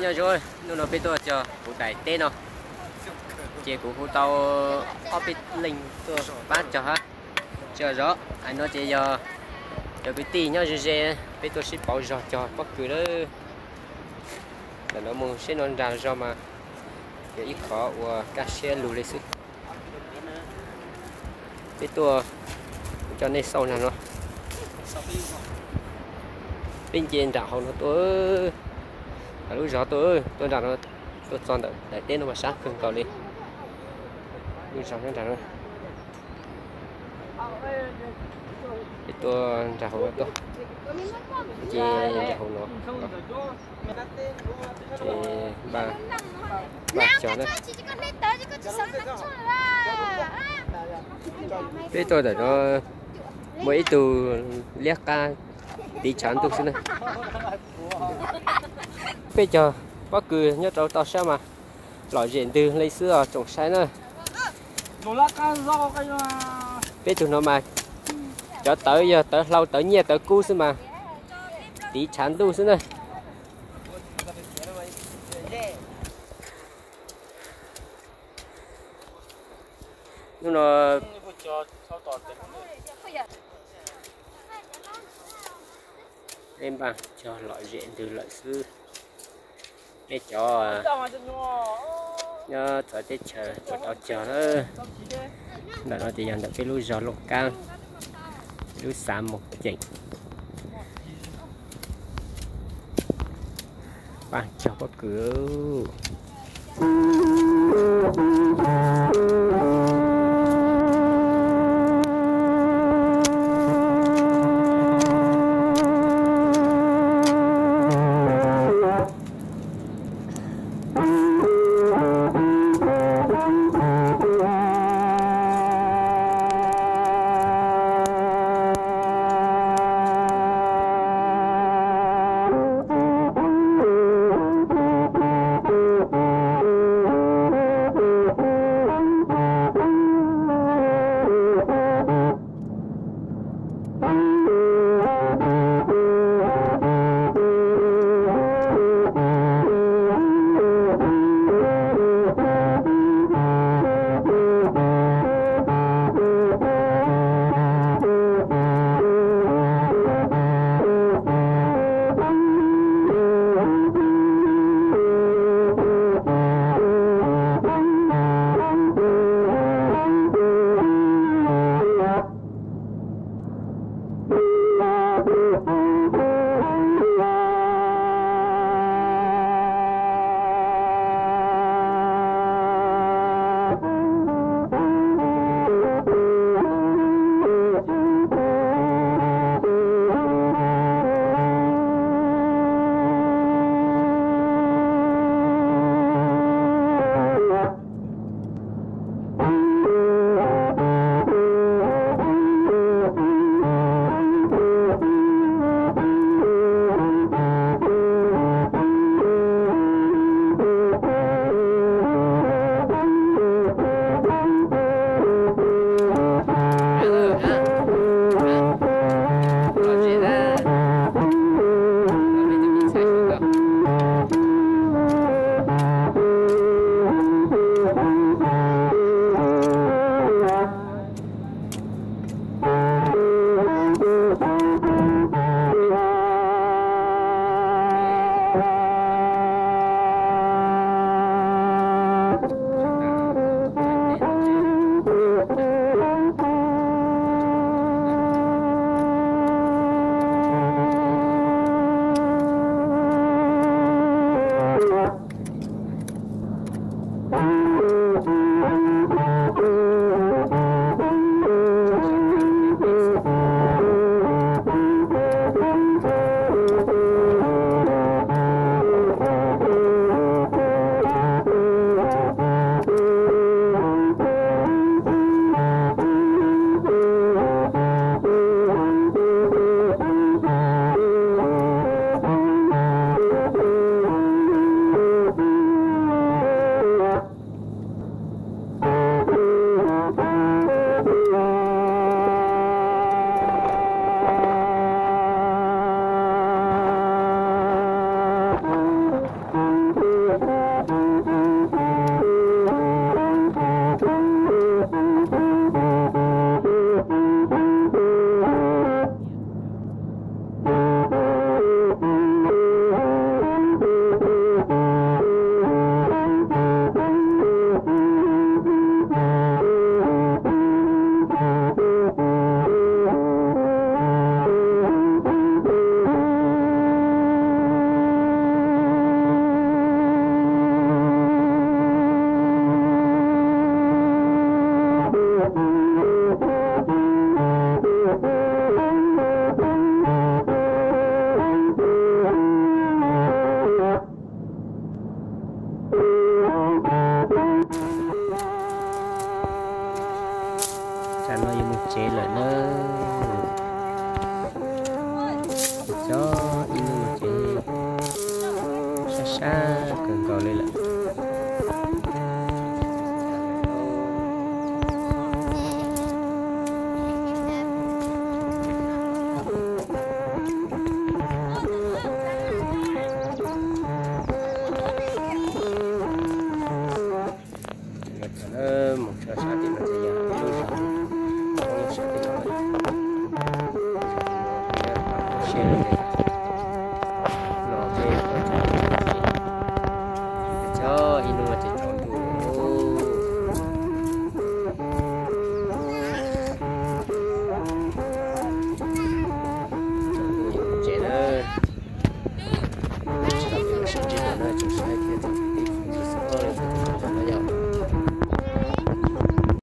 Nyob zoo, hnub no peb tuaj cog kuv daim teb no, ces kuv hu tau ob peb leeg tuaj pab cog hab. Tsis zov, hais no ces yog cov kwv tij nyob ze ze, peb tuaj sib pauv zog cog pob kws lawm. Ntawm no mus seb no nrag zog mas yog ib qhov uas kaj siab lug li xwb. Peb tuaj, kuv coj nej xauj nrag no. Peb nce nram hauv no tuaj, lub zos tuaj, tuaj nram no, tuaj txog ntawm daim teb no mas sab kawg nkaus li. Lub zos nyob nram no. Peb tuaj nram hauv no tuaj, nce nram hauv no. Ces npaj, npaj cog na. Peb tuaj ntawm no muaj ib tug liab qab tiv tshav ntuj xwb na. Peb cog pob kws nyob rau toj siab mas lom zem ntws li xwb os tsoom saib na. Peb tug no mas cov tawv yog tawv hlau tawv nyiaj tawv kub xwb mas tiv tshav ntuj xwb na. Hnub no peb npaj cog lom zem ntws lawm xwb. Nej cov nyob txawv teb chaws tuaj tau cog na. Ntawm no ces yog ntawm peb lub zos Looj Kab, lub xav Moos Ceem. Pab cog pob kws. tsev lawm na. Txog ib hnub no ces sab sab kawg nkaus li lawm. Mus txog sab tim no ces yog lub zos Hmoob sab tim no lawm. Siab li.